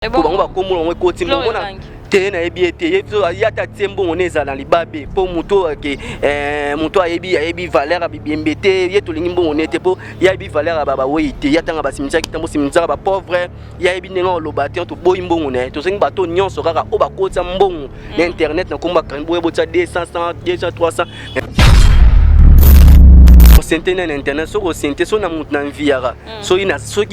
Po bango bakombo na bango ekoti mbongo na te, nayebi ye te. Ye ata atie mbongo ne ezala na libabe, mpo moto ake moto ayebi valeur ya bibembe te. Ye tolingi mbongo ne te, mpo ye ayebi valeur ya bawei te. Ye atanga basimitiaki ntango simitiaka bapauvre, ye ayebi ndenge oloba te. Toboyi mbongo na ye. Tosengi bato nyonso kaka oyo bakotisa mbongo na internet na kombo ya Karine, boye botia 200, 100, 200, 300 osente na internet. Soki osente so na motu na nviaka, soki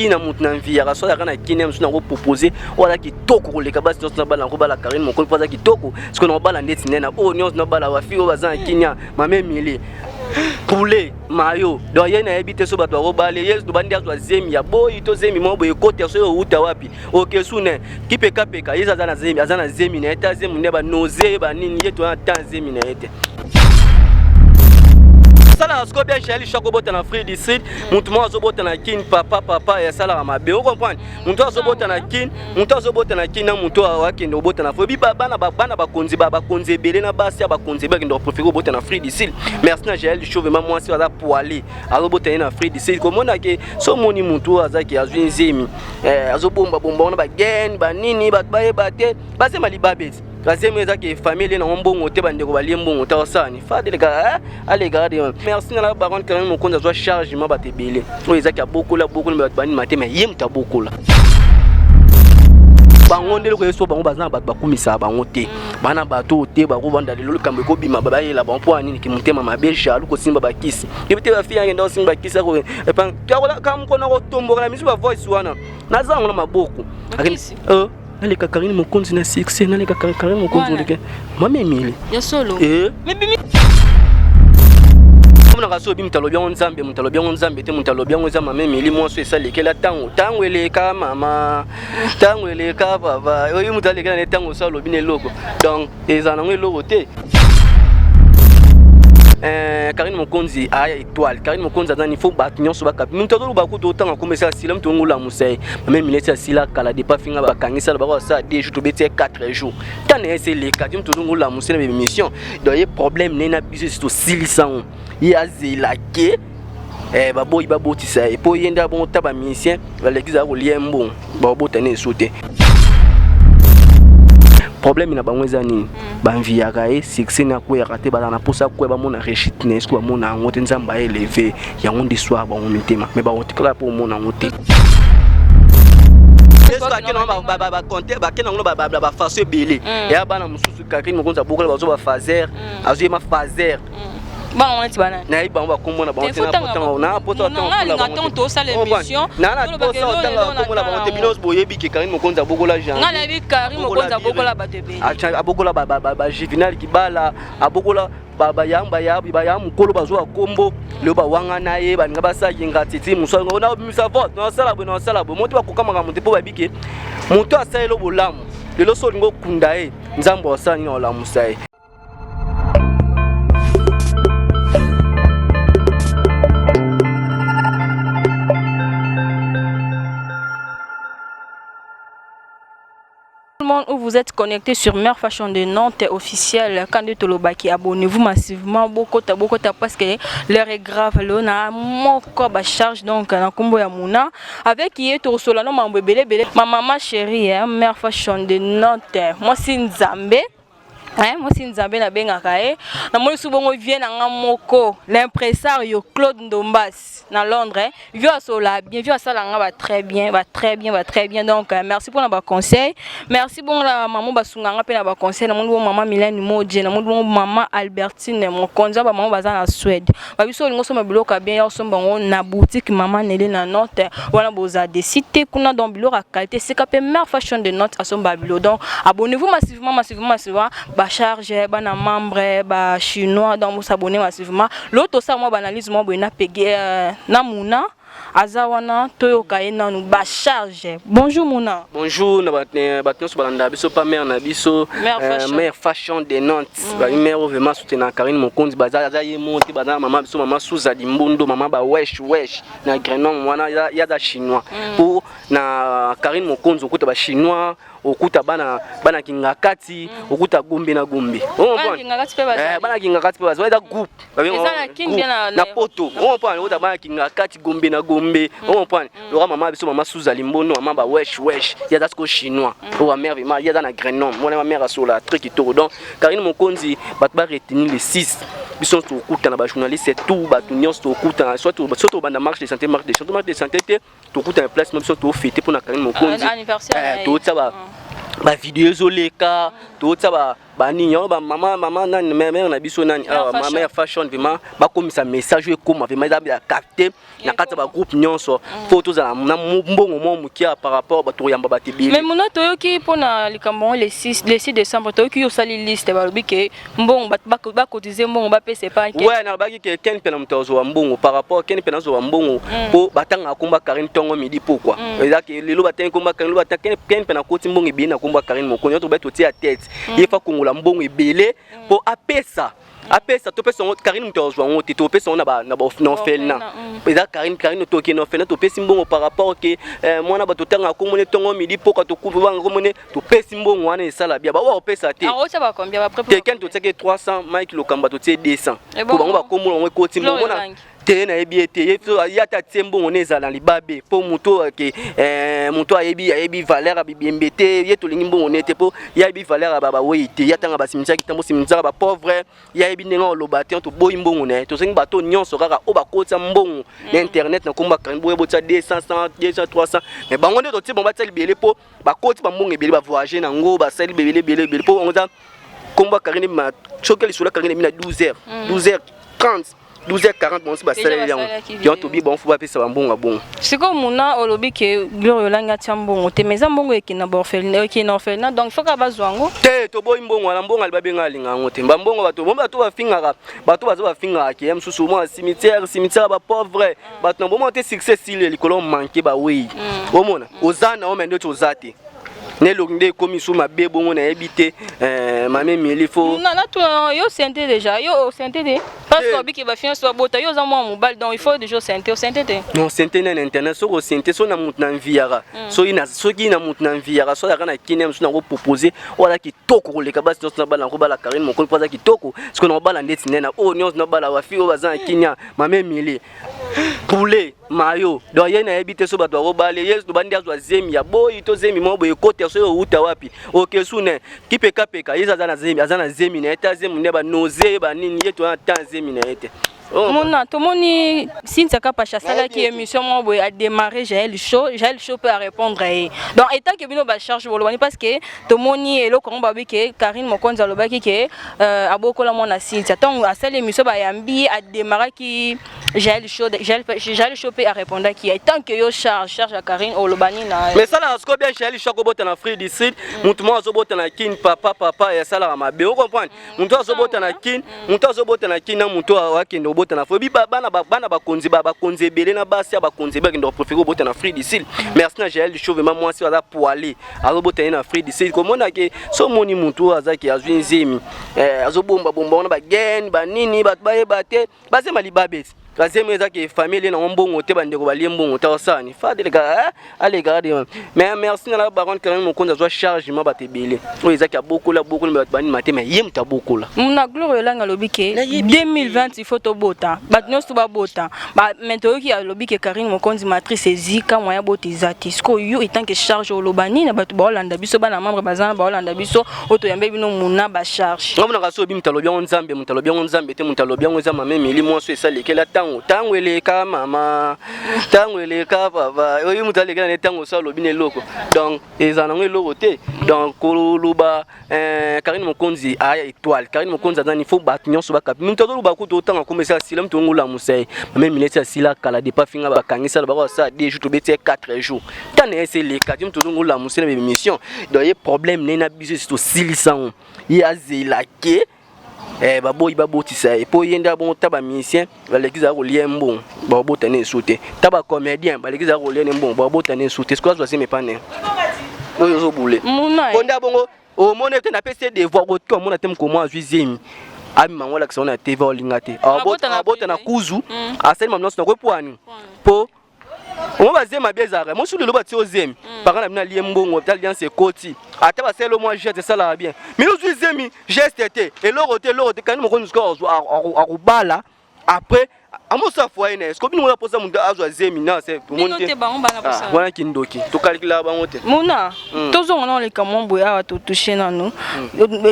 na motu na nviaka, so azalaka na kini mosusu, nakopropose oyo aza kitoko koleka basi nyonso. Nabala, nakobala Karine Mokoli mpo aza kitoko. Soki nakobala ndeti nde na oyo nyonso, nabala bafi oyo baza na Kinia, mama Emilie poulet mayo. Donc ye nayebi te so bato bakobala ye. Tobandi azwa zemi ya boyi to zemi moko boye ekota soki owuta wapi, okesune kipekapeka. Ye aza na zemi, aza na zemi na ye te, azemi nde banoze banini. Ye toza na ta zemi na ye te. Asalaka sikoyo bien. Jael Shako obota na Afrique du Sud, motu moko azobota na Kine, papa papa asalaka mabe. Ocomprendre, motu azobota na Kine, motu azobota na Kine na motu akende obota na Afrique. Bana bana bakonzi, bakonzi ebele na basi ya bakonzi ebele akende kopréféré obota na Afrique du Sud. Merci na Jael Show, vraiment mwasi aza poile, azobota ye na Afrique du Sud. Komona ke so omoni motu oyo azaki azwi nzemi, azobombabomba wana bagene banini, bato bayeba te, bazema libabe ti bazemi ezaki famille elie nango mbongo te, bandeko balie mbongo te, osani fadeleka alekaka de. Merci na la baronne Karine Mokonzi, azwa charge ma bato ebele oyo ezaki abokola bokola bato banima te, mais ye moto abokola bango nde eloko yeso. Bango baza na bato bakumisaka bango te, bana bato oyo te bakovanda. Lelo likambo ekobima, bayela bango mpo ya nini? Ki motema mabe, jaloux, kosimba bakisi yebi te. Bafi yakenda kosimba bakisi kamokona kotomboka na misu. Bavoice wana naza yango na maboko. Naleka Karine Mokonzi na succès, naleka Karine Mokonzi, oleka mama Emile. Ya solo. Omonaka so obi moto alobi yango Nzambe, moto alobi yango Nzambe te, moto alobi yango eza mama Emili. Mwasi esalekela ntango, ntango eleka mama, ntango eleka papa. Oyi moto alekela ne ntango so alobi na eloko, donc ezala nango eloko te. Karine Mokonzi aya étoile. Karine Mokonzi aza ni faut bato nyonso bakapi. Moto azoloba kutu otanga kombo esi asila. Moto ongo olamusa ye, mama Emili esi asila kala. Depa finga bakangisa bako asala 2 jours, tobeti ye 4 jours, ntana esi eleka ti. Moto ozongo olamusa na bémission. Donc ye problème ne na biso esi tosilisa ngo. Ye azela ke baboyi babotisa ye mpo ye nde abongo ta bamusicien baleki zala kolia mbongo, babota ne esu te. Problème na bango eza nini? Banviyaka ye succès na akweyaka te, bazala na mposa akwea, bamona réussite na ye. Soki bamona yango te, Nzambe aéleve yango nde soir bango mitema, mais bakotikala mpo omona yango te. Bakende yango bafaçon ebele eya. Bana mosusu Karine Mokonzi abokola bazo bafaser, azoyema faser. Bango neti banani? Nayebi bango bakombo na bango te. Na posa otanga bakombo na bango te. Bino boyebi ke Karine Mokonzi abokola Jean. Nga nayebi Karine Mokonzi abokola bato ebele. Abokola bajuvenal Kibala, abokola bayamba baya mokolo bazwa bakombo. Lelo bawanga na ye, balinga basala ingratitude. Mosu na obimisa vote, nasala boye, nasala boye. Moto bakoka makambo te, mpo bayebi ke moto asaleli bolamu lelo, so olingi okunda ye, Nzambe asala nini? Olamusa ye. Tout le monde où vous êtes connectés sur Mère Fashion de Nantes officiel. Quand de Tolobaki, abonnez-vous massivement, beaucoup, beaucoup, parce que l'heure est grave. Là, on a moko ba charge donc na kombo ya Muna avec qui est tosola no mambo ebele ebele. Ma maman chérie, hein, Mère Fashion de Nantes. Moi c'est Nzambe. Hein, moi c'est Nzambe na bengaka ye. Na moni su bongo vie na nga moko, l'impresario Claude Ndombas na Londres. Hein. Vieux asola bien, vieux asala nga ba très bien, ba très bien, ba très bien. Donc merci pour ba conseil. Merci bon la maman basunga nga pe na ba conseil. Na moni bon maman Mylène Modje, na moni bon maman Albertine Mokonza, ba maman baza na Suède. Ba biso lingo soma biloko bien ya somba ngo na boutique maman Nelly na Nantes. Wana boza décidé kuna donc biloko ya qualité sika pe Mère Fashion de Nantes asomba biloko. Donc abonnez-vous massivement, massivement, massivement. Ba charge ba na membre ba chinois, donc vous s'abonner massivement. L'autre ça moi ba analyse moi boye na pege na Muna aza wana, toyoka ye nanu ba charge. Bonjour Muna. Bonjour na bato nyonso balanda biso pa mare na biso, Mare Fashion de Nantes. Bamare oyo vraiment soutenir Karine Mokonzi, baza aza ye mo te, baza na mama biso, mama Suza Limbondo, mama ba wesh wesh na Grenoble wana, ye aza chinois po. Na Karine Mokonzi okuta bachinois, okuta bana bana Kingakati, okuta Gombe na Gombe. Bana Kingakati mpe bazali, eza groupe na poto, ocomprendre? Okuta bana Kingakati, Gombe na Gombe, ocomprendre? Loka mama biso, mama Suza Limbono, mama ba wesh wesh, ye aza siko chinois oyo bamare vraiment, ye aza na Grenoble mwana mare asola très kitoko. Donc Karine Mokonzi, bato baretenir le 6, biso nyonso tokutana, bajournaliste tout, bato nyonso tokutana, soit tobanda marche de santé, marche de santé, marche de santé te, tokutana place mo biso tofete mpona Karine Mokonzi, totia bavideo ezoleka, totia banini yango, bamama, mama nani, mare na biso nani awa, mama ya fashion, vraiment bakomisa message oyo ekóma vraiment eza ya capté na kati ya bagroupe nyonso. Fo tozala na mbongo moko moke par rapport bato koyamba bato ebele. Mais mona, toyoki mpona likambo yango le 6 décembre, toyoki yo osali liste, balobi ke mbongo bato bakotize, mbongo bapesa epai. Ouais, nalobaki ke Ken mpe na moto azwa mbongo par rapport Ken mpe nazwa mbongo mpo batangaka komba Karine ntongo midi. Pokwa eza ke lelo batangi komba Karine, lelo batangi Ken mpe nakoti mbongo ebele na komba Karine Mokonzi. Nyonso tobai totia tete, ye fa kongola mbongo ebele mpo apesa, topesa yango Karine. Moto azwa yango te, topesa yango na orphelinat. Eza Karine, Karine tokende na orphelinat, topesi mbongo par rapport ke mwana bato otangaka komone ntongo midi poka, tokubanga komone, topesi mbongo wana, esala bia bawa kopesa te. Te, Ken totiaki 300, Mike Lokamba totie 200 po bango bakomona yango ekoti mbongo te. Nayebi ye te, ye ata atie mbongo ne ezala na libabe mpo moto ke moto ayebi valeur ya bibembe te. Ye tolingi mbongo ne te mpo ye ayebi valeur ya bawei te. Ye atanga basimitiaki ntango simitiaka bapauvre, ye ayebi ndenge oloba te. Toboyi mbongo na ye. Tosengi bato nyonso kaka oyo bakotia mbongo na internet na komba Karine, boye botia 200, 100, 200, 300, mais bango nde totie bango batia libele mpo bakoti bambongo ebele, bavoyage nango, basali ebele ebele ebele mpo bango eza kombo Karine. Soki lisolo Karine emi na 12 heures, 12 heures 30, 12h40, bango basaleli yango. Yango tobi bango fo bapesa bambongo ya bongo. Sikoyo muna olobi ke Gloire Olangi atia mbongo te, mais eza mbongo ekende na baorphelinat, ekende na orphelinat, donc faut kaka bazwa yango. Te, toboyi mbongo wana. Mbongo ali babenga alinga yango te. Bambongo bato bongo, bato bafingaka, bato baza bafingaka ke mosusu mwa cimetière, cimetière ya bapauvre, bato na bomona te. Succès esili likolo manke bawei, omona oza na yo me ndeti oza te na elongi nde ekomi su mabe bongo, nayebi te. Mame Emili fo Natuna yo, sente déjà, yo osente te? Parce que obiki bafiance babota, yo oza mwana mobali, donc il faut déjà osente. Osente te? Non, sente nde na internet. Soki osente so na motu na nviaka, soki na motu na nviaka, so azalaka na kini mosusu, nango propose oyo aza kitoko koleka basi nyonso na bala, nango bala Karine Mokoli mpo aza kitoko. Soki nango bala ndeti nde na oyo nyonso na bala bafi oyo baza na kinia, mame Emili poulet mayo. Donc ye nayebi te so bato bakobale ye tobandi azwa zemi ya boyi to zemi moko boye ekota soki outa wapi okesu ne kipekapeka. Ye aza na zemi, aza na zemi na ye te, azemi nde banoze banini, ye toza na ta zemi na ye te. Mona, tomoni Cynthia Kapacha asalaki émission moko boye, adémarré Jael Show, Jael Show mpe arépondre ye. Donc étant que bino bacharge bolobani, parce que tomoni eloko yango, babi ke Karine Mokonzi alobaki ke abokola mwana Cynthia. Ntango asali émission, bayambi ye, adémarraki Jael Show, Jael Show mpe arépondaki ye. Tant que yo charge ya Karine, olobani na Mais esalaka sikoyo bien. Jael Show akobota na Afrique du Sud, motu moko azobota na Kine, papa papa, esalaka mabe, ocomprendre? Moto azobota na Kine, moto azobota na Kine na moto akende kobota na Afrique, bana bana bakonzi, bakonzi ebele na basi ya bakonzi ebele akende kopréféré kobota na Afrique du Sud. Merci na Jael Show, vraiment mwasi aza poile, azobota ye na Afrique du Sud. Komona ke so omoni motu oyo azaki azwi nzemi, azobombabomba wana bagene banini, bato bayeba te, bazema libabe ti bazemi eza ke famille elie nango mbongo te, bandeko balie mbongo te, osani fadeleka alekaka de. Mais merci na la baronne Karine Mokonzi, azwa charge ma bato ebele oyo ezaki abokola abokola, bato banima te, mais ye moto abokola. Na Gloire Olangi alobi ke 2020 il faut tobota, bato nyonso babota. Mais toyoki alobi ke Karine Mokonzi matrice ezika, moya bota eza te. Sikoyo yo etant que charge, oloba nini na bato baolanda biso, bana membre baza na baolanda biso oyo toyambe bino muna bacharge? Nga monaka so oyebi moto alobi yango Nzambe, moto alobi yango Nzambe te, moto alobi yango eza mama Emili. Mwasi esalekela ntango, ntango eleka mama, ntango eleka papa, oyebi moto alekela ne ntango so alobi na eloko, donc eza nango eloko te. Donc koloba Karine Mokonzi aya étoile, Karine Mokonzi aza ni fo bato nyonso bakapi. Moto azoloba kutu otanga komba esi asila, moto ongo olamusa ye. Mama Emili esi asila kala, depa finga bakangisa bako asala 2 jours, tobeti ye 4 jours, ntango na ye esi eleka ti moto ozongo olamusa na bémission. Donc ye problème ne na biso esi tosilisa ngo, ye azela ke baboyi babotisa ye mpo ye nde abongo. Ta bamusicien baleki zala kolia mbongo, babota ne esu te. Ta bacomédien baleki zala kolia ne mbongo, babota ne esu te. Sikoyo azwa zemi epa ne oyo ozobule mpo nde abongo. Omoni ete napesi ye devoir kotika, omona te mokomo azwi zemi, abima ngo alakisa ngo na TV, olinga te abota na kuzu, asali mambo nyonso nakoki pwani mpo Omo bazemi mabe ezalaka mosu lelo batie ozemi parent na bino alie mbongo ta alliance ekoti, ata basali mwa geste esalaka bien, mais ozwi zemi, geste te, eloko te, eloko te. Kani mokonzi sikoyo akobala, après amosa foyer na ye. Sikoyo bino oyo aposa moto azwa zemi na se Bino te, bango bana kosala. Wana kindoki, tokalikilaka bango te. Muna, tozonga nano likambo boye awa, totouche nano.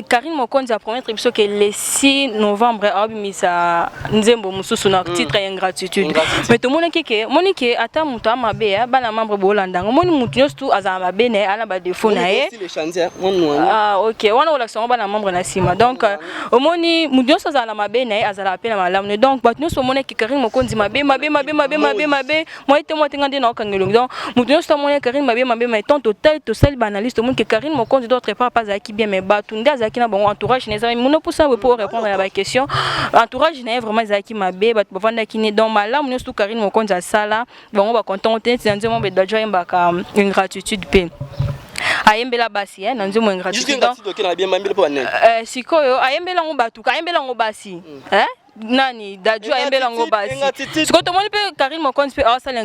Karine Mokonzi apromettre biso ke le 6 novembre aobimisa nzembo mosusu na titre ya Ingratitude. Ingratitude. Mais tomonaki ke, moni ke ata moto amabe ya bana membre bolanda yango, moni moto nyonso tu azala mabe na ye, ana badéfauts na ye. Ah ok, wana olakisa yango bana membre na nsima. Donc omoni, moto nyonso azala na mabe na ye, azalaka mpe na malamu ne. Donc bato nyonso omonaki Karine Mokonzi mabe, mabe, mabe, mabe, mabe, mabe, moi te, moi te, nga nde naokanga elongi. Donc moto nyonso amonaki Karine mabe, mabe, mais tant totali, tosali baanalyse, tomoni ke Karine Mokonzi d'autre part mpe azalaki bien, mais bato nde azalaki na bango, entourage na ezalaki mono mposa boye mpo répondre na baquestion. Entourage na ye vraiment ezalaki mabe, bato bavandaki ne. Donc malamu nyonso tu Karine Mokonzi asala, bango bakontango te. Neti na nzembo Bedadjo ayembaka Ingratitude, mpe ayembela basi na nzembo Ingratitude. Donc sikoyo ayembela yango bato, ayembela yango basi, nani, Dadju ayembela yango basi. Sikoyo tomoni mpe Karine Mokonzi mpe aosala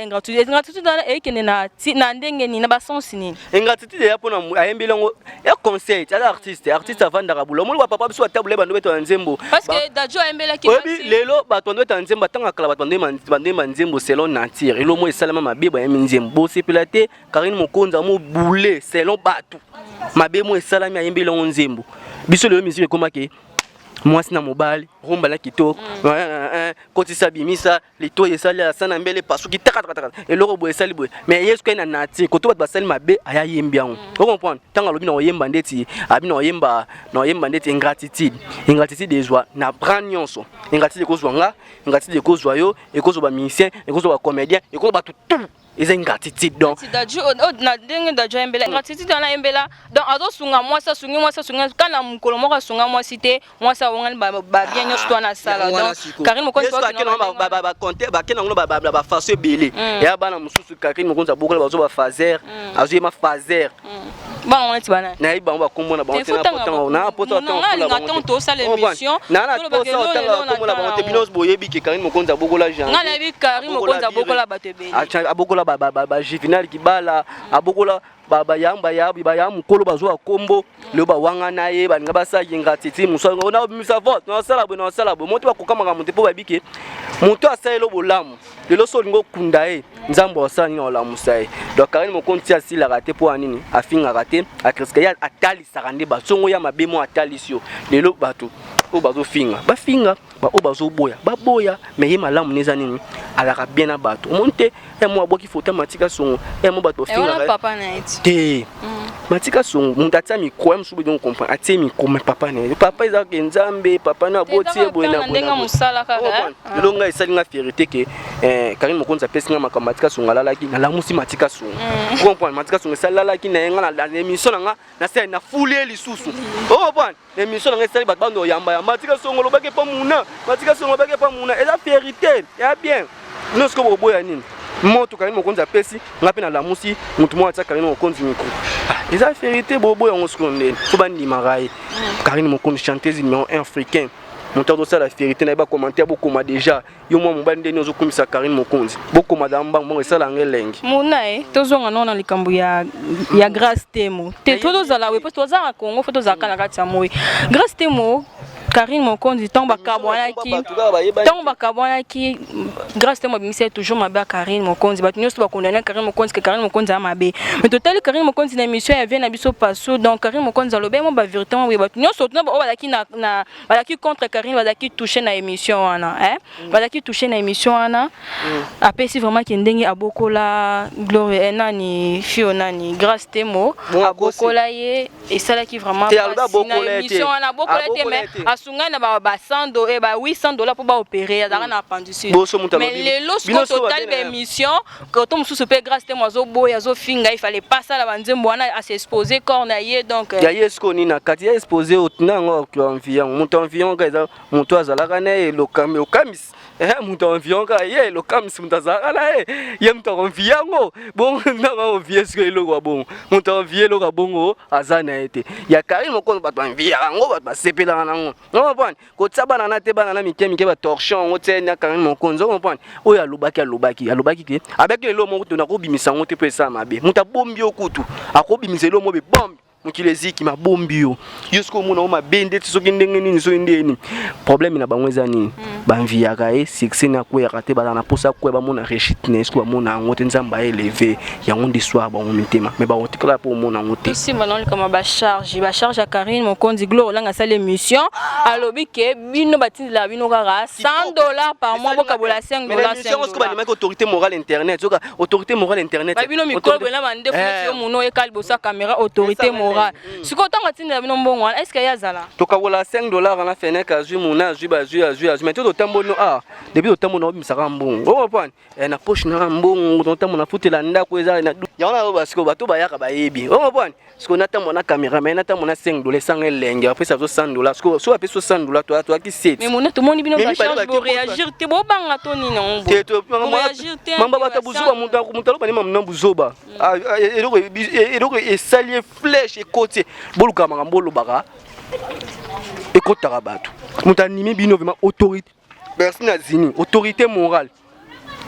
ingratitude. Ingratitude wana eyekende na ndenge nini, na basens nini? Ingratitude eya mpona ayembeli yango ya conseil. Aza artiste, artiste avandaka bula. Omoni bapapa biso batabula, bando betala nzembo. Parce que Dadju ayembelaki. Oyebi, lelo bato bando betala nzembo. Atanga kala, bato bandoyemba nzembo selon nature. Elo mo esalama mabe, bayembi nzembo, bosepela te. Karine Mokonzi amobule selon bato mabe mo esalami, ayembeli yango nzembo. Biso lelo musique ekomaki mwasi na mobali, rumbala kitoko, kotisa, bimisa litoi, esali asa na mbele, pasuki takatakataka, eloko boye esali boye. Mais ye soki na nature koto bato basali mabe, aya yembi yango. Ocomprendre? Ntango alobi na koyemba ndeti abi na koyemba ndeti ingratitude, ingratitude ezwa na bran nyonso. Ingratitude ekozwa nga, ingratitude ekozwa yo, ekozwa bamusicien, ekozwa bacomédien, ekozwa bato tout. Eza ingratitude donc. Dadju, na ndenge Dadju ayembela ingratitude wana, ayembela donc azosunga mwasi, asungi mwasi, asungi kana mokolo moko asunga mwasi te, mwasi awongani babien nyonso to wana asala. Donc Karine Mokonzi Bakende yango na bafaçon ebele. Ya bana mosusu Karine Mokonzi abokola, bazwa bafaser, azoyema faser. Bana neti bana? Nayebi bango bakombo na bango te. Na posa kombo na bango te. Bino boyebi ke Karine Mokonzi abokola. Jean, nga nayebi Karine Mokonzi abokola bato ebele. Abokola bajuvenal Kibala, abokola bayamba baya mokolo bazwa bakombo. Lelo bawanga na ye, balinga basala ingratitude mosu na obimisa vote, nasala boye, nasala boye. Moto bakoka makambo te, mpo bayebi ke moto asaleli bolamu lelo, so olingi okunda ye, Nzambe asala nini? Olamusa ye. Donc Karine Mokonzi asilaka te. Mpo ya nini? Afingaka te, akriske ye, atalisaka nde basongo ya mabe mo atalisi yo. Lelo bato oyo bazofinga, bafinga, baoyo bazoboya, baboya, mais ye malamu ne eza nini? Alaka bien na bato. Omoni te ye mo abwaki foto ya Matika Songo, ye mo bato bafingaka te. Matika Songo, moto atia micro ya mosusu, donc comprendre, atie micro, mais papa na ye, papa ezalaka Nzambe, papa na aboti ye boye na boye. Lelo ngai esali nga fierté ke Karine Mokonzi apesi nga makambo. Matika Songo alalaki, nalamusi Matika Songo. Comprendre? Matika Songo esalalaki na ye nga na émission na nga, nasali, nafuli ye lisusu. Ocomprendre? Émission na ngai esali bato bando oyamba ya Matika Songo, olobaki epa muna, Matika Songo olobaki epa muna. Eza fierté ya bien. Bino sikoyo bokoboya nini? Moto Karine Mokonzi apesi nga mpe nalamusi motu moko atia Karine Mokonzi micro, eza fierté. Boboya yango sikoyo ndeni? Fo bandimaka ye. Karine Mokonzi, chanteuse numéro 1 africain, moto azosala fierté na ye. Bacommentaire bokoma déjà: yo mwa mobali, ndeni ozokumisa Karine Mokonzi? Bokoma da mbango mbango, esala yango elengi. Mona ye, tozonga nao na likambo ya Grâce Temo te. To tozala we, mpo toza na Congo, fo tozalaka na kati ya moi. Grâce Temo, Karine Mokonzi, ntango bakabwanaki, Grâce Temo abimisi ye toujours mabe ya Karine Mokonzi. Bato nyonso bakondane Karine Mokonzi ke Karine Mokonzi aza mabe. Mais totali Karine Mokonzi na émission ya vie na biso Paso. Donc Karine Mokonzi alobi mo bavérité mo boye. Bato nyonso oyo bazalaki contre Karine bazalaki touché na émission wana, eh? Bazalaki touché na émission wana. Apesi vraiment ke ndenge abokola Gloire, nani fio, nani, Grâce Temo, abokola ye, esalaki vraiment na émission wana. Abokola te, mais asungai na ba 100, ba 800 $ mpo baopérer, azalaka na appendicite. Mais lelo sikoyo totali baémission koto mosusu mpe, Grâce Temo azoboya, azofinga, il fallait pas sala banzembo wana, asexpose corps na ye. Donc ya ye sikoyo nini na kati ya expose na yango? Enviant, moto enviant ka eza moto azalaka na ye elokami okamisi, moto enviant kaka ye elokamisi, moto azalaka na ye, ye moto akonvie yango bongo. Ndanga envie sikoyo eloko ya bongo, moto envie eloko ya bongo aza na ye te. Ya Karine Mokonzi, bato enviaka yango, bato basepelaka nango. Ocomprendre? Kotia bana na te, bana na mike mike, batorchon yango tie na Karine Mokonzi. Ocomprendre? Oyo alobaki, alobaki, alobaki ke abaki lelo moko to nakobimisa yango te mpo esala mabe. Moto abombi yo kutu akobimisa elo moko bombe, mokili eziki mabombi yo. Yo soki omona o mabe ndeti soki ndenge nini, soki ndenge nini, problème na bango eza nini? Banviyaka ye succès na akweyaka te, bazala na mposa akwea, bamona réussite na ye. Soki bamona yango te, Nzambe aélever yango nde soir bango mitema, mais bakotikala mpo omona yango te. Tosimba na likambo bacharge, bacharge ya Karine Mokonzi. Gloire Olanga asali émission, alobi ke bino batindelaka bino kaka 100 $ par mois, bokabola 5 $. 5. Bandimaki autorité morale internet, soka autorité morale internet. Bino mikolo boye na bandefu neti yo mono oyeka liboso ya caméra, autorité morale. Sikoyo ntango atindela bino mbongo wana, est ce que ye azala? Tokabola 5 $ na fenek, azwi muna, azwi, bazwi, azwi, azwi. Mais to totamboli no, ah, depuis totamboli na obimisaka mbongo, ocomprendre? Na poche nanga mbongo, totambola, nafutela ndako, eza yango na oyo. Sikoyo bato bayaka bayebi, ocomprendre? Sikoyo natambola na caméra, mais natambola na 5 $ esanga elenge, apesa biso 100 $. Sikoyo so bapesi so 100 $, toyaki 7. Mais mona, tomoni bino bacharge, boréagir te, bobanga to nini yango? Mamba bato buzoba, moto aloba nde mamuna buzoba, eloko esali ye flèche ekoti. Boluka makambo olobaka ekotaka bato. Moto animi bino vraiment autorité, merci na zini autorité morale.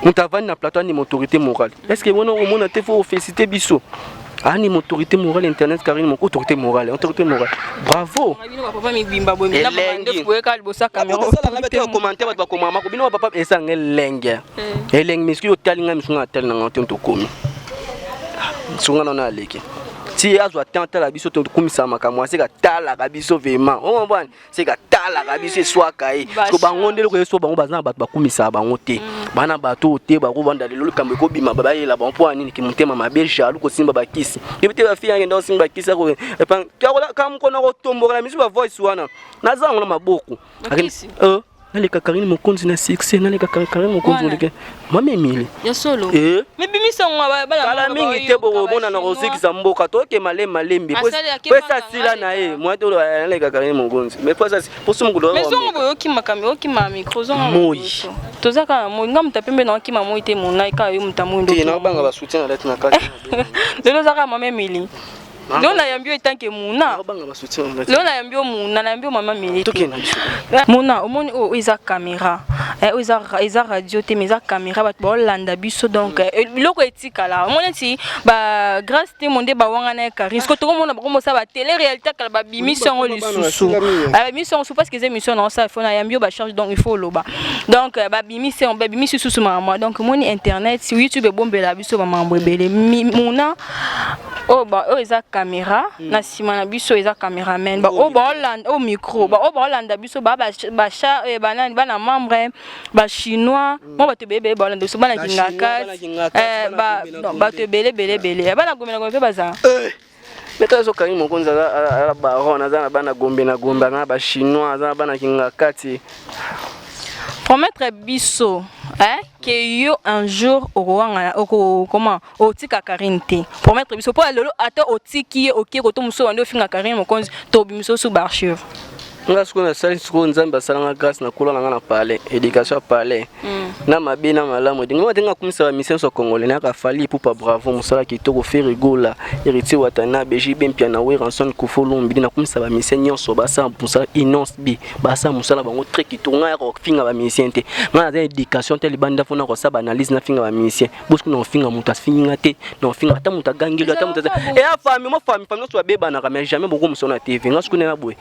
Moto avandi na plateau, anima autorité morale, est ce que wana omona te? Faut ofélicité biso, anima autorité morale internet, Karine Moko, autorité morale, autorité morale, bravo. Commentaire, bato bakomamako bino bapapa, esanga elenge elenge. Mais soki otali ngai, misu ngai atali nanga te, tokomi sunga nano aleki ti azwa temps tala biso, tokumisaka makambo, aseka talaka biso vraiment, ocomprendre? Seka talaka biso, eswaka ye. Parce bango nde eloko eso, bango baza na bato bakumisaka bango te, bana bato oyo te. Bakovanda lelo, likambo ekobima, bayela bango mpo ya nini? Ki motema mabe, jaloux, kosimba bakisi. Yebi te, bafille akenda kosimba bakisi kaka mokona kotomboka na misu. Bavoice wana naza yango na maboko. Naleka Karine Mokonzi na succès, naleka Karine Mokonzi, oleke mama Emile. Ya solo? Kala mingi te, bokomona na kozikisa mboka. Toke malembe malembe, po esi asila na ye mwa to naleka Karine Mokonzi, mais po so mokolo. Moi toza kaka moi, nga moto apembe na okima moi te, monai kaka yo moto amwindo. Te, naobanga basoutien na lati na kati. Lelo oza kaka mama Emili. Lelo nayambi yo etanke muna, lelo nayambi yo muna, nayambi yo mama Mili te. Muna, omoni oyo eza caméra, oyo eza radio te, mais eza caméra, bato baolanda biso. Donc biloko etikala, omoni neti bagrâce te mo nde bawanga na ye Karine. Siko tokomona bakomosala batélé réalité kala, babimisi yango lisusu, babimisi yango parce que eza émission na osala, faut nayambi yo bacharge, donc il faut oloba. Donc babimisi yango, babimisi lisusu makambo. Donc omoni internet, YouTube ebombela biso bamakambo ebele. Muna, oyo oyo eza caméra na nsima na biso, eza caméraman, oyo baolanda, oyo micro, oyo baolanda biso, banani, bana membre, bachinois mo, bato ebele ebele baolanda biso, bana Kingakati, bato ebele ebele ebele, bana Gombe na Gombe mpe baza. Mais to azokangi Mokonzi, aza baron, aza na bana Gombe na Gombe, aza na bachinois, aza na bana Kingakati. Promettre biso, hein, ke yo un jour okowangana oko comment otika Karine te. Promettre biso mpo lelo ata otiki ye, okie koto mosusu, bandi ofinga Karine Mokonzi, tobimisa osu baarchive. Nga sikoyo nasali, sikoyo Nzambe asalanga grâce, nakola na nga na palais, éducation ya palais, na mabe na malamu. Edingi te nga akumisa bamission nyonso congolais, nayaka Fally Ipupa, bravo, mosala kitoko, Ferre Gola, Héritier Watanabe, JB Mpiana, Werrason, Koffi Olomide. Nakumisa bamission nyonso basala mosala, Innoss'B basala mosala bango très kitoko. Ngai yaka kofinga bamusicien te, ngai naza éducation te libanda fona kosala baanalyse, nafinga bamusicien bosiko na kofinga moto afingi nga te, na kofinga ata moto agangeli, ata moto eya famille mo, famille, famille nyonso babebanaka, mais jamais bokomosa na TV. Nga sikoyo nena boye,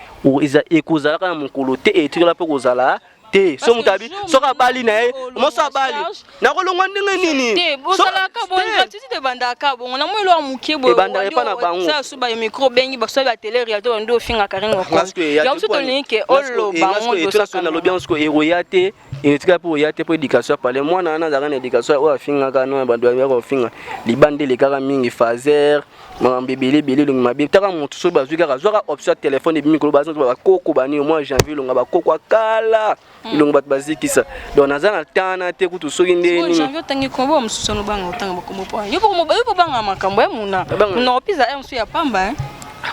ekozalaka na mokolo te, etikala mpe kozala te. So moto abi soki abali na ye moso, abali, nakolongwa ndenge nini? Ozalaka bongo, gratuité ebandaka bongo na moi, eloko moke. Ebandaka epa na bango. So ba micro, obengi basali ba télé réalité, bandi ofinga Karine Mokonzi. Yango biso tolingi ke oloba ngo. Nalobi yango sikoyo, ekoya te, etika mpo oya te, mpo éducation ya palais, mwana wana azalaka na éducation. Oyo afingaka no, bato bayaka kofinga libanda, elekaka mingi faser, makambo ebele ebele, elongi mabe. Taka motu soki bazwi kaka, zwaka option ya telefone, ebimi kolo baza bakoko banini, mwa janvier, elonga bakoko akala, elongo bato bazikisa. Donc naza na tana te kutu soki nde nini. Janvier, otangi kombo mosusu, obanga otanga bakombo po yo bobanga makambo ya muna, muna opisa mosusu ya pamba.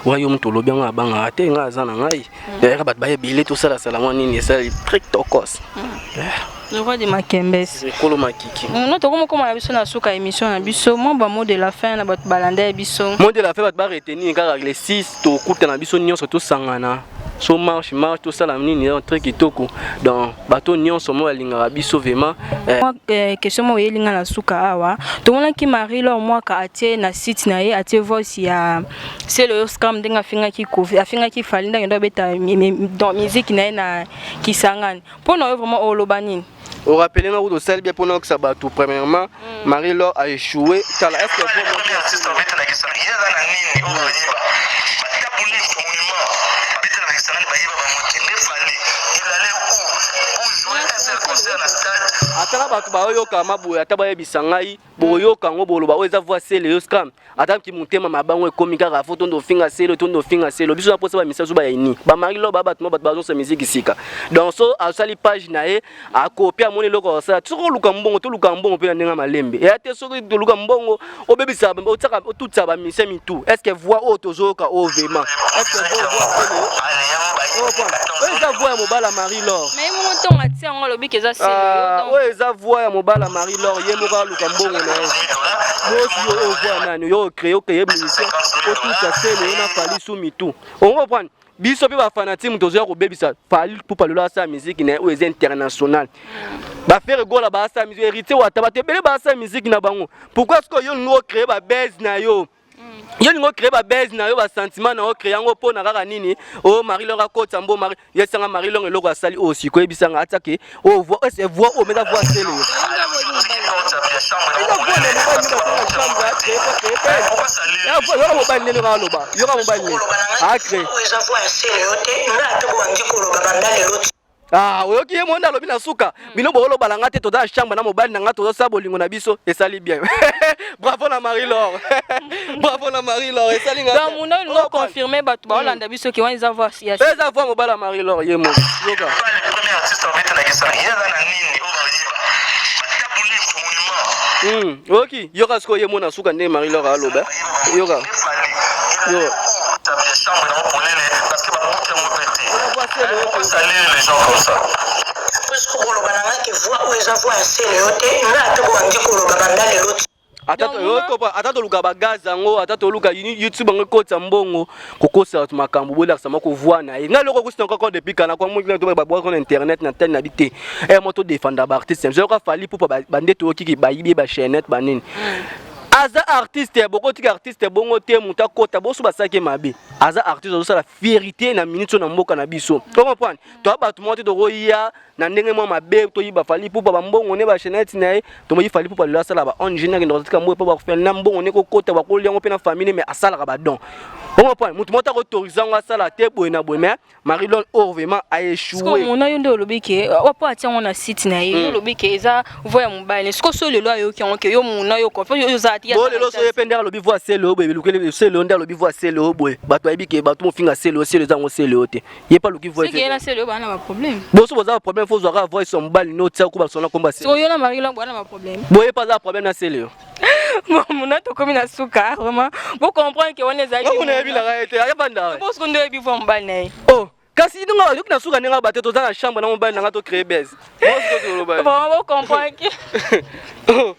Wa yo moto olobi yango, abangaka te, ngai aza na ngai yaka, bato baya ebele, tosalasala mwa nini, esali très tokos. Le roi de Makembes. Ekolo makiki. No, tokomokoma na biso na suka émission na biso. Mwa ba mot de la fin na bato balanda ya biso. Mot de la fin, bato baretenir kaka le 6, tokutana biso nyonso, tosangana. So marche marche, tosala nini, très kitoko. Donc bato nyonso mo balingaka biso vraiment. Question moko eyelinga na suka awa: tomonaki Marie Lor Mwaka atie na site na ye, atie voice ya Sele Scram, ndenge afingaki Kofi, afingaki Fally, ndenge ndo abeta dans musique na ye na Kisangani. Mpo na yo vraiment, oloba nini? Orappeler nga kutu, osali bien mpona okisa bato. Premièrement, Marie Lor a échoué. Tala, est ce que Premier artiste abeta na Kisangani, ye aza na nini oyo bayeba? Batabu monument babeta na Kisangani, bayeba bango te. Nde Fally, il allait où pour jouer un seul concert na stade? Ata na bato baoyoka maboye, ata bayebisa ngai, boyoka yango, boloba oyo eza voix Sele yo Scram. Ata ki motema mabango ekomi kaka fo tondo ofinga Sele, tondo ofinga Sele. Biso na mposa bamisa so bayini bamari lo ba bato mo bato bazonsa musique sika. Donc so asali page na ye, akopi, amoni eloko asala. Soki oluka mbongo, toluka mbongo mpe na ndenge ya malembe eya te. Soki toluka mbongo, obebisa, otiaka, otutisa bamise mitu. Est ce que voix oyo tozoyoka oyo vraiment, est ce que oyo eza voix ya mobala Marie Lor? Mais ye moko ntongo atie yango, alobi ke eza Sele. Oyo eza voix ya mobala Marie Lor. Ye moko aluka mbongo na ye. Mosi yo, oyo voix nani? Yo ocréer, ocréer mission, otutisa Sele yo na Fally su mitu. Ocomprendre? Biso mpe bafanatiques, tozoya kobebisa Fally Ipupa. Lelo asala musique na ye oyo eza international. BaFerre Gola baasala musique, Héritier Wata, bato ebele baasala musique na bango. Pourquoi est-ce que yo olingi ocréer babase na yo? Yo olingi ocréer babase na yo, basentiment na yo, ocréer yango mpo na kaka nini? Oyo Marie Lor akota mbo Marie yesanga. Marie Lor, eloko asali oyo sikoyo, oyebisanga atiake oyo voix ese voix oyo meza voix Sele yo, eza voix na mobali nde basala chambre, acréer po créer. Yoka mobali ndenge kaka aloba, yoka mobali nde acréer. Eza voix ya Sele yo te. Nga ata bobandi koloba banda lelo. Ah, oyoki ye monde alobi na suka: bino booloba na nga te, toza na chambre na mobali na nga, tozosala bolingo na biso. Esali bien, bravo na Marie Lor, bravo na Marie Lor, esali nga. Donc muna olingo confirme bato baolanda biso ke wana eza voix ya Eza voix mobali ya Marie Lor ye moko, yoka. Premier artiste abeta na Kisangani, ye aza na nini oyo bayeba? Batabu monument. Oyoki, yoka sikoyo ye mo na suka ndenge Marie Lor aloba, yoka. Yo. Ya chambre nango polele, parce que babuki yango mpe te. Pourquoi salir les gens comme ça? Puisque koloba na nga ke voix oyo eza voix ya Sele yo te, nga ata bobandi koloba banda lelo. Ata ata toluka bagaz yango, ata toluka YouTube yango ekotisa mbongo, kokosa bato makambo, bolakisa moko voix na ye. Ngai eloko okosina kaka depuis kana babwaka na internet na tali na bi te. Mo todefendre baartiste, yoka Fally Ipupa, bande toyokiki bayibi ye bachaînette banini. Aza artiste, bokotika artiste bongo te. Moto akota boso basalaki mabe. Aza artiste, azosala fierté na minute oyo na mboka na biso. Tocomprendre, toya bato moko te tokoya na ndenge mwa mabe toyiba Fally Ipupa bambongo ne bachaînette na ye. Tomoyi Fally Ipupa lelo asala ba ONG, nakende kotika mboyo mpo bakofela na mbongo ne kokota, bakolia yango mpe na famille, mais asalaka badon. Ocomprendre, moto moko akoautoriser yango asala te boye na boye. Mais Marie Lor oyo vraiment a échoué. Mona, yo nde olobi ke wapo atia yango na site na ye, yo olobi ke eza voix ya mobali. Siko so lelo ayoki yango ke yo muna yo confiance yo ozala ti. Bo lelo so ye mpe nde alobi voix Sele oyo boye, belukeli Sele oyo nde alobi voix Sele oyo boye. Bato bayebi ke bato mofinga Sele oyo, Sele eza yango Sele oyo te. Ye mpe aluki voix. Ye na Sele oyo bana na baproblème. Boso boza baproblème, fo ozwaka voix ya mobali no otia ko basona komba Sele. Siko yo na Marie Lor bana baproblème. Boye mpe aza problème na Sele oyo. Bon, muna, tokomi na suka. Vraiment, bocomprendre ke wana ezalaki Nayebilaka ye te, ayebanda. Bosiko nde oyebi voix mobali na ye. Oh, kasi ndenge bayoki na suka ndenge bate, toza na chambre na mobali na nga, tocréer buzz. Vraiment, bocomprendre ke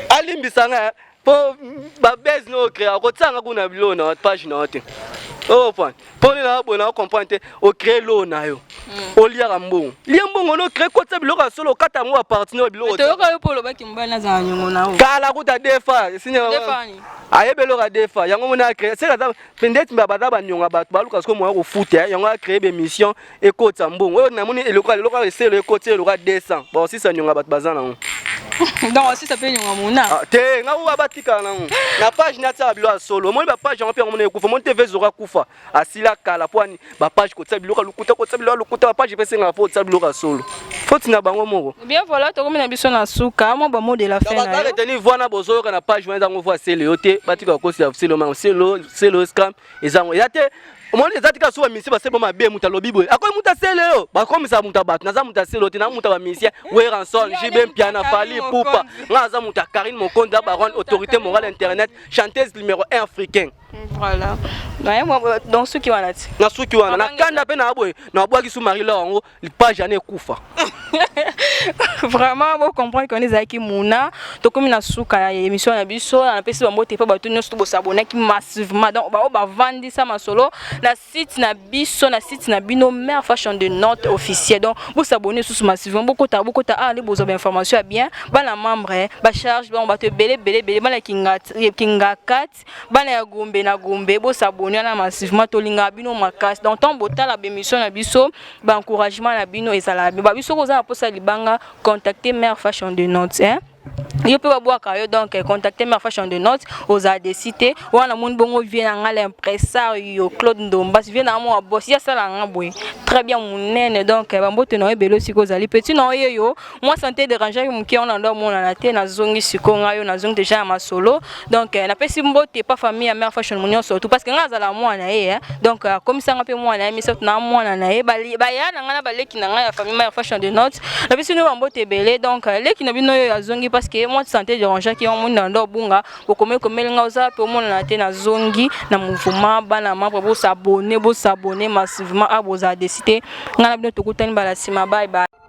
Alimbisa nga mpo babuzz no ocréer, akotianga kuna biloko na page na yo te. Ocomprendre mpo nini na boye? Na ocomprendre te. Ocréer loo na yo, oliaka mbongo, lia mbongo no, ocréer, kotisa biloko ya solo, okata yango bapartie no biloko. Toyoka yo mpo olobaki mobali nazala niongo na yo. Kala kuta defa. Ayebi eloko ya defa yango moni acréer seka aza ndeti baza banionga bato baluka sikoyo moya kofuta yango, acréer bémission, ekotisa mbongo oyo namoni eloko eloko eselo ekotisa eloko ya 200 baosisa nionga bato baza nango. Donc osisa mpe nionga mona. Te, nga uwa batikala nango na page natiaka biloko ya solo. Omoni bapage yango mpe yango mona ekufa. Omoni TV Zora kufa, asila kala. Po ani bapage kotia biloko ya lokuta, kotia biloko ya lokuta. Bapage mpe esengaka fo otia biloko ya solo, foti na bango moko. Bien, voilà, tokomi na biso na suka. Mwa bamot de la fin na yo. Retenir voix na bozoyoka na page wana, ezango voix Sele yo te. Batika kokosela Sele mango, Sele, Sele Scram ezango eza te. Omoni, eza tika so bamisi basele bo mabe. Moto alobi boye, akomi moto asele yo, bakomisa moto ya bato. Naza moto asele yo te, na moto ya bamisien Werrason, JB Mpiana, Fally Ipupa. Nga aza moto ya Karine Mokonzi, ya baronne, autorité morale internet, chanteuse numéro 1 africain. Voilà, donc suki wana ti. Na suki wana, na kanda mpe na boye, nabwaki su Marie Laure yango, page ane ekufa. Vraiment, bocomprendre qu'on ezalaki muna. Tokomi na suka ya émission na biso. Napesi bambote mpe bato nyonso to bosabonaki massivement, donc bao bavandisa masolo na site na biso, na site na bino, Mare Fashion de Note officiel. Donc bosabone susu massivement, bokota, bokota awa nde bozwa bainformation ya bien. Bana membre, bacharge bango, bato ebele ebele ebele, bana Kingakati, bana ya Gombe na Gombe, bosabone wana massivement. Tolingaka bino makasi. Donc ntango botala bémission na biso, baencouragement na bino ezalaka bien. Babiso koza na mposa libanga, contacter Mare Fashion de Note, hein? Yo mpe babwaka yo, donc contacter Mare Fashion de Note, ozala desi te. Wana namoni bongo vie na nga, l'impresario Claude Ndombasi, vie na nga mwa bosi, asala nga boye très bien, monene. Donc bambote na yo ebele. Osika ozali petit na oye yo mwa santé dérangeaki moke wana, ndo omonana te. Nazongi sikoyo, ngai yo nazongi déjà ya masolo. Donc napesi mbote pa famille ya Mare Fashion nyonso tout, parce que ngai azala mwana ye. Donc akomisanga mpe mwana ye misato na mwana na ye, baya na ngai na baleki na ngai ya famille Mare Fashion de Note. Napesi bino bambote ebele. Donc leki na bino oyo azongi, parce que mwa santé dérangeaki yo, moni na ndo obunga, bokomi komeli ngai, oza mpe omonana te. Nazongi na mouvement. Bana membre, bosabone, bosabone massivement. A bozala desi te. Ngai na bino tokutani mbala nsima. Bye bye.